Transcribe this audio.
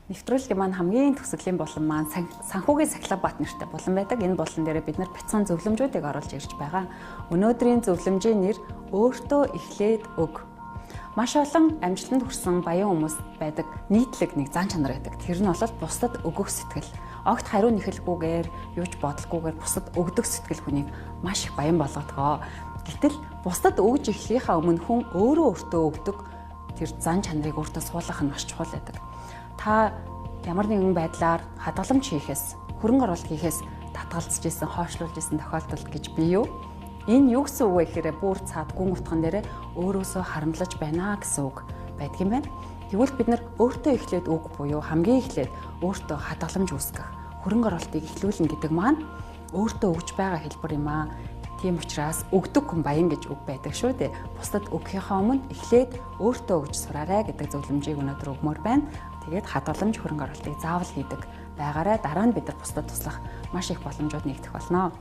Нэвтрүүлгийн маань хамгийн төгсгөлийн булан маань санхүүгийн Сахилгабат нэртэй булан байдаг. Энэ булан дээр бид нар бяцхан зөвлөмжүүдийг оруулж ирж байгаа. Өнөөдрийн зөвлөмжийн нэр өөртөө эхлээд өг. Маш олон амжилтанд хүрсэн баян хүмүүс байдаг нийтлэг нэг зан чанар байдаг. Тэр нь бол бусдад өгөх сэтгэл. Огт хариу нэхэлгүйгээр, юу ч бодлоггүйгээр бусдад өгдөг сэтгэл хүнийг маш их баян болгодог. Гэтэл бусдад өгж эхлэхийнхаа өмнө хүн өөрөө өөртөө өгдөг тэр зан чанарыг өөртөө суулгах нь маш чухал байдаг. Та ямар нэгэн байдлаар хадгаламж хийхээс, хөрөнгө оруулалт хийхээс татгалзаж исэн, хойшлуулж исэн тохиолдол гэж бий юу? Энэ юу гэсэн үг вэ гэхээр бүр цаад гүн утган дээр өөрөөсөө харамлаж байна гэсэн үг байдаг юм байна. Тэгвэл бид нар өөртөө эхлээд үг буюу хамгийн эхлээд өөртөө хадгаламж үүсгэх, хөрөнгө оруулалтыг эхлүүлнэ гэдэг маань өөртөө өгж байгаа хэлбэр юм аа. Тийм учраас өгдөг хүн баян гэж үг байдаг шүү дээ. Бусдад өгөхийнхөө өмнө эхлээд өөртөө өгж сураарай гэдэг зөвлөмжийг өнөөдөр өгмөр байна. Тэгээд хадгаламж, хөрөнгө оруулалтыг заавал хийдэг байгаарай. Дараа нь бид нар бусдад туслах маш их боломжууд нэгдэх болно.